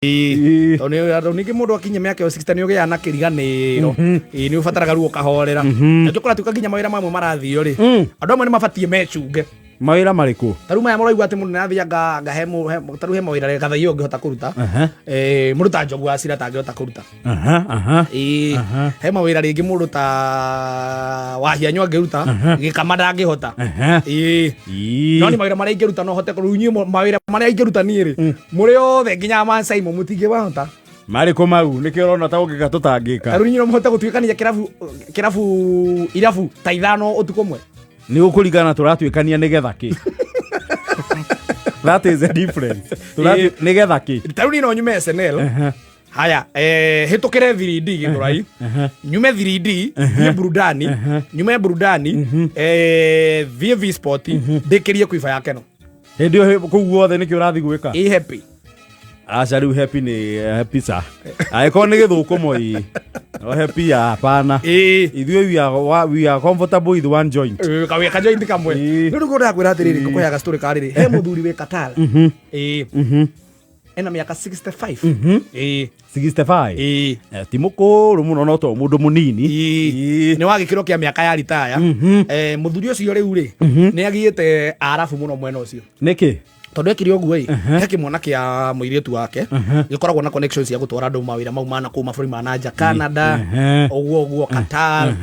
Tondũ ningĩ mũndũ akinyia mĩaka ĩyo 60 nĩ ũgĩaga na kĩriganĩro. Ĩĩ, nĩ ũbataraga rĩu ũkahorera. Na kũratuĩka nginya mawĩra mamwe marathiio rĩ, andũ amwe nĩ mabatiĩ mecunge. Mawĩra marĩkũ? Ta rĩu maya mũraigua atĩ mũndũ nĩarathiĩ ngahe ta rĩu he mawĩra Gathaiya ũngĩhota kũruta. Mũndũ ta Njogu wa Cira atangĩhota kũruta. Aha, aha. Ĩĩ, he mawĩra rĩngĩ mũndũ ta Wahianyũ angĩruta, Gĩkama ndangĩhota. Ĩĩ. No nĩ mawĩra marĩa ingĩruta no hote rĩu inyuĩ mawĩra marĩa ingĩruta niĩ rĩ, mũrĩ othe nginya Maasai mũtingĩmahota. Marĩkũ mau? Nĩkĩo ũrona ta ũngĩka tũtangĩka? Ta rĩu inyuĩ no mũhote gũtuĩkania kĩrabu kĩrabu irabu ta ithano ũtukũ ũmwe? Nĩ gũkũringana tũratuĩkania nĩgetha kĩ. That is the difference. Nĩgetha kĩ? Ta rĩu niĩ no nyume SNL. Haya, hĩtũkĩre 3D Gĩthũrai, nyume 3D thiĩ Burudani, nyume Burudani, thiĩ V Sport, ndĩkĩrie kuiba ya Keno. Hĩndĩ ĩyo kũu guothe nĩkĩ ũrathiĩ gwĩka? Ĩ happy. Aca, rĩu happy nĩ happy sa. Angĩkorwo nĩ gĩthũkũmo ĩ. No happy ya hapana. Ithuĩ we are comfortable with one joint. Kawĩ kajoint kamwe. Rĩu nĩguo ndakwĩra atĩrĩrĩ, ngũkũheaga story karĩrĩ, he mũthuri wĩ Qatar. Ĩĩ. Ena mĩaka 65. Ĩĩ. 65. Ĩĩ. Ti mũkũrũ mũno no to mũndũ mũnini. Ĩĩ. Nĩ wa gĩkĩro kĩa mĩaka ya ritaya. Mũthuri ũcio rĩu rĩ, nĩ agiĩte arabu mũno mwena ũcio. Nĩkĩ? Tondũ ekire ũguo ĩ, he kĩmwana kĩa mũirĩtu wake gĩkoragwo na connections cia gũtwara andũ mawĩra mau mana kũu mabũrũri ma nanja, Canada, ũguo ũguo, Qatar,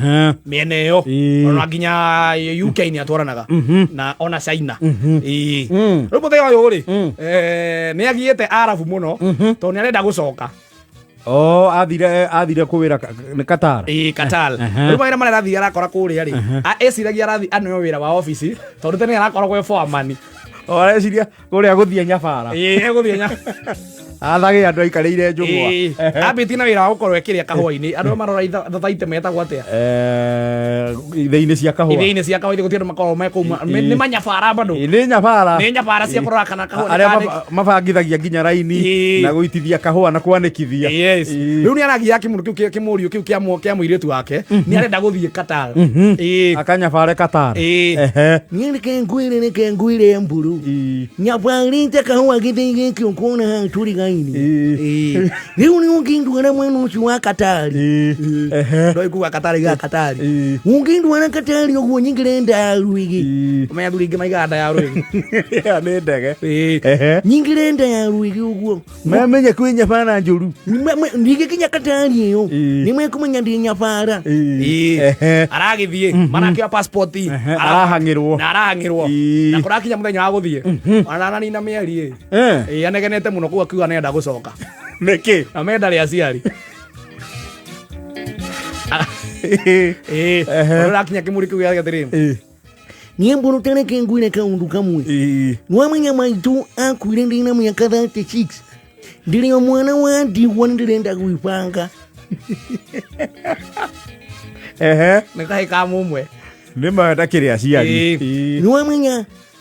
mĩena ĩyo, ona nginya UK nĩ atwaranaga na ona China. Ĩĩ. Rĩu mũthenya ũyũ rĩ, nĩ agiĩte arabu mũno tondũ nĩ arenda gũcoka. Oh, athire kũwĩra nĩ Qatar. Ĩĩ, Qatar. Rĩu mawĩra marĩa arathiĩ arakora kũrĩa rĩ, eciragia arathiĩ aneo wĩra wa obici tondũ tene arakoragwo e foreman. O areciria kũrĩa gũthiĩ nyabara. Ĩĩ, egũthiĩ nya Athage andũ aikarĩire njũgũa. Ĩĩ, ambĩtie na wĩra wa gũkorwo ĩkĩrĩa kahũa-inĩ. Andũ arĩa marora thathaitĩ metagwo atĩa? Ithĩinĩ cia kahũa. Ithĩinĩ cia kahũa gũtirĩ andũ makoragwo me kũu nĩ manyabara bado. Nĩ nyabara. Nĩ nyabara cia kũrora kana kahũa nĩ Arĩa mabangithagia nginya raini na gũitithia kahũa na kwanĩkithia. Yes. Rĩu nĩ aragia kĩmũndũ kĩu kĩmũriũ kĩu kĩa mũirĩtu wake nĩ arenda gũthiĩ Qatar. Ĩĩ. Akanyabare Qatar. Ĩĩ. Niĩ reke ngwĩre, reke ngwĩre mburu. Nyabarĩte kahũa gĩthĩi gĩkĩ ũkuona haha tũrigaini. Ĩĩ. Rĩu nĩ ũngĩndwara mwena ũcio wa Katari. Ndoĩ kuga Katari ga Katari. Ũngĩndwara Katari ũguo nyingĩre nda ya rwĩgĩ. Ũmenya athuri aingĩ maigaga nda ya rwĩgĩ. Ĩyo nĩ ndege. Ĩĩ. Nyingĩre nda ya rwĩgĩ ũguo. Mamenye kwĩ nyabara njũru. Ndigĩkinya Katari ĩyo. Nĩ mekũmenya ndĩ nyabara. Ĩĩ. Aragĩthiĩ marakĩoya passport. Arahang'ĩrwo. Na arahang'ĩrwo. Na kũrakinya mũthenya wa gũthiĩ ona ananina mĩeri ĩ. Ĩĩ, anegenete mũno kũu akiuga nĩenda gũcoka. Nĩkĩ? Na menda rĩ aciari. Ĩĩ. Ũrakinya kĩmũri kĩu gĩa atĩrĩrĩ, niĩ mbũrũte reke ngwĩre kaũndũ kamwe. Nĩwamenya maitũ akuire ndĩ na mĩaka 36, ndĩrĩ o mwana wa ndigwa, nĩ ndĩrenda gwĩbanga. Nĩ kahĩ ka mũmwe. Nĩ ma ndakĩrĩ aciari.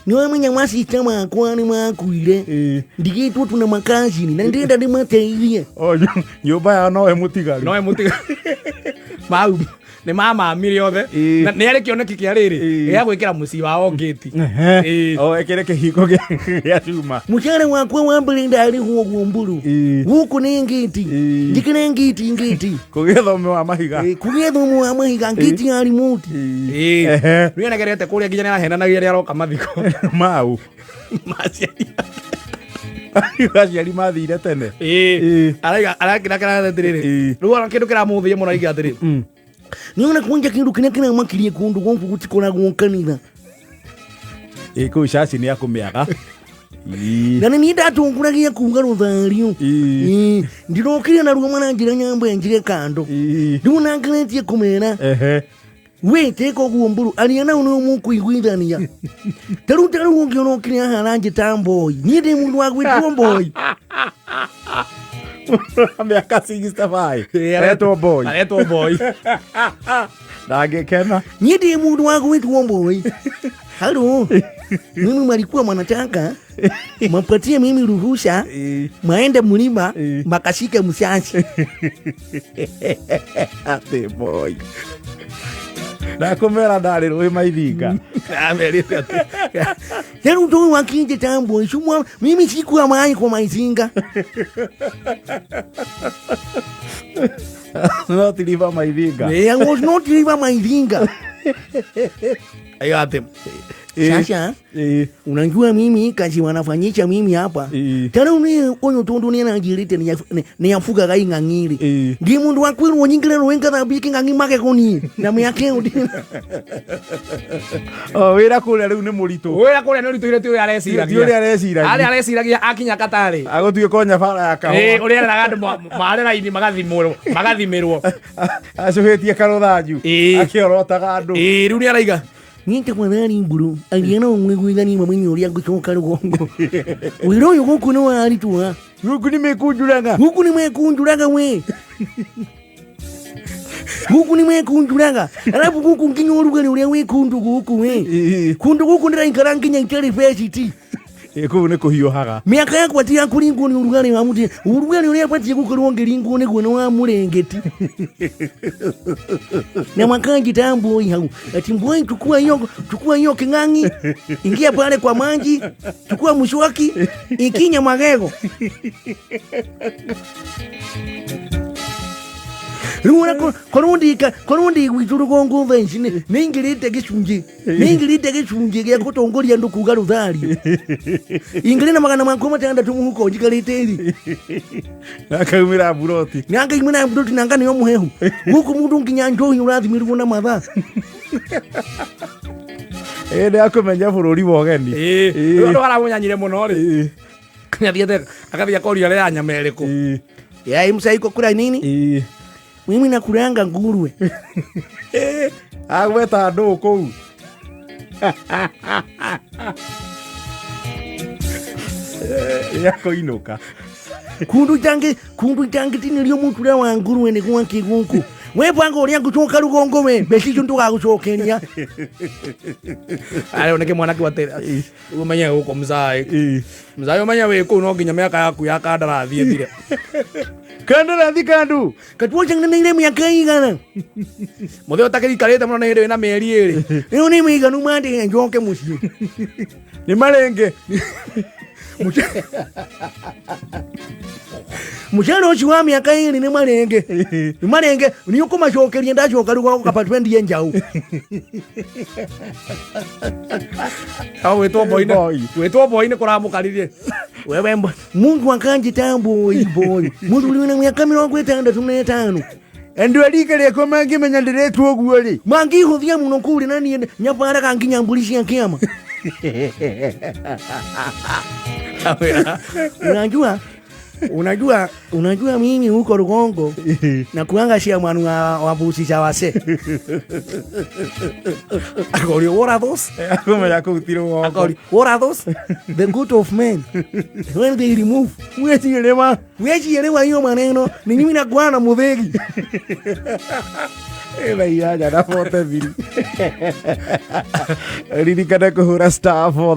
Nĩwamenya macita makwa nĩ makuire, ndigĩtwo tu na makazini na ndĩrenda ndĩmateithie. O, nyũmba yao nowe mũtigaru. Nowe mũtigaru mau nĩ mamamire othe. Na nĩ arĩ kĩoneki kĩa rĩrĩ gĩa gwĩkĩra mũciĩ wao ngĩti. O ekĩre kĩhingo gĩa cuma. Mũcara wakwa wa mbere ndarĩhwo ũguo mburu. Gũkũ nĩ ngĩti. Njĩkĩre ngĩti ngĩti. Kũgĩe thome wa mahiga. Kũgĩe thumu wa mahiga, ngĩti ya remote. Rĩu anegerete kũrĩa nginya nĩarahenanagia rĩrĩa aroka mathiko. Mau. Maciari. Aciari mathire tene. Ĩĩ. Araiga arakĩra kĩra atĩrĩrĩ. Rĩu ona kĩndũ kĩramũthia mũno aiga atĩrĩ. Nĩona kwanja kĩndũ kĩrĩa kĩramakirie kũndũ gũkũ gũtikoragwo kanitha. Ĩĩ, kũu caci nĩ akũmĩaga. Na nĩ niĩ ndatongoragia kuga rũthario. Ĩĩ, ndirokire naruo maranjĩra nyambe njige kando. Rĩu nangeretie kũmera, we tĩka ũguo mburu, aria nao nĩo mũkũiguithania. Ta rĩu ũngĩ ũrokire haha aranjĩta mboi, niĩ ndĩ mũndũ wa gwĩtwo mboi? Mĩaka 65 aretwo boy. Aretwo boy. Ndangĩkena. Niĩ ndĩ mũndũ wa gwĩtwo mboi? Halo, mimi walikuwa wanataka mapatie mimi ruhusa maende mlima makashike msasi. Ati boy. Ndakũmera ndarĩ rũĩ maithinga. Amerite ati Tena mtu wakinje tambo ishumwa mimi sikuwa mai kwa maizinga. Not river maithinga. I was not river maithinga. Aiga ati sasa unajua mimi kazi wanafanyisha mimi hapa. Tena uyu tundu ni anajirite ni afuga gai ng'ang'iri. Ndi mundu wakwirwo nyingire rwenga thambie king'ang'i make kuni na miake undi. Oh, wira kuria riu ni muritu. Wira kuria ni muritu ti uria areciragia. Ti uria areciragia. Aria areciragia akinya Katari. Agutuika nyabara ya kahũa. Uria areraga andu mare raini magathimwo magathimirwo. Acuhitie karuthanju. Akiorotaga andu. Riu ni araiga. Niĩ tafadhali mburu agiana ũmwĩguithanie mamenye ũrĩa ngũcoka rũgongo. Wĩra ũyũ gũkũ nĩ waritũha. Gũkũ nĩ mekunjuraga. Gũkũ nĩ mekunjuraga we. Gũkũ nĩ mekunjuraga. Alafu gũkũ nginya ũrugarĩ ũrĩa wĩ kũndũ gũkũ we. Kũndũ gũkũ ndĩraikara nginya itarĩ beciti. Kũu nĩ kũhiũhaga. Mĩaka yakwa ti ya kũringwo nĩ ũrugarĩ wa mũtĩ. Ũrugarĩ ũrĩa batiĩ gũkorwo ngĩringwo nĩguo nĩ wa mũrengeti. Na makanji mboi hau. Ati mboi chukua hiyo king'ang'i, ingia pale kwa maji, chukua mswaki, ikinya magego. Rĩu ona korwo ndi gwitũ rũgongo thaa ici nĩingĩrĩte gĩcunjĩ nĩingĩrĩte gĩcunjĩ gĩa gũtongoria andũ kuga rũthario. Ingĩrĩ na 600 mũhuko njikarĩte ri. Na akaumĩra mburoti. Na akaumĩra mburoti na nganeo mũhehu. Gũkũ mũndũ nginya njohi ũrathimirwo na mathaa. Nĩ akũmenya bũrũri wa ũgeni. Rĩu andũ aramũnyanyire mũno rĩ. Nĩathiĩte agathiĩ akoria arĩa nyama ĩrĩkũ. Yai msaiko kula nini? Mimi nakulanga nguruwe. Agweta andũ kũu. Yakoinuka. Kundu change tinilio mutura wa nguruwe ni gwaki guku. We bwango uria ngucoka rugongo we mbeca icio ndugagucokeria. Ari oneke mwanake wa tera. Umenye guku mzai. Mzai umenye wi kuu no nginya miaka yaku ya kandarathi ithire. Kandarathi kandu. Katuo changeneire miaka igana. Muthe utakirikarite muno ni hindi wina mieri iri. Riu ni miiganu mandihe njoke mucii. Ni marenge. Mucere ucio wa miaka iri ni marenge. Ni marenge ni ukumacokeria ndacoka rugongo kaba twendie njau. Au wetwo boine. Wetwo boine kuramukaririe. Wewe Mungu akanjita boy boy. Muthuri wina miaka 65. Andu a rika rĩakwa mangĩmenya ndĩretwo ũguo rĩ. Mangĩhũthia mũno kũrĩ na niĩ nyabaraga nginya mbũri cia kĩama. Unajua mimi huko Rugongo na kuanga cia mwanu wa busi cha wase. Akori, what are those? Akumenya kũu ti rũgongo. Akori, what are those? The good of men. When they remove. Mwecielewa. Mwecielewa hiyo maneno. Ni mimi nakuwa na muthegi. Ĩna inyanya na 43. Ririkana kũhũra star 4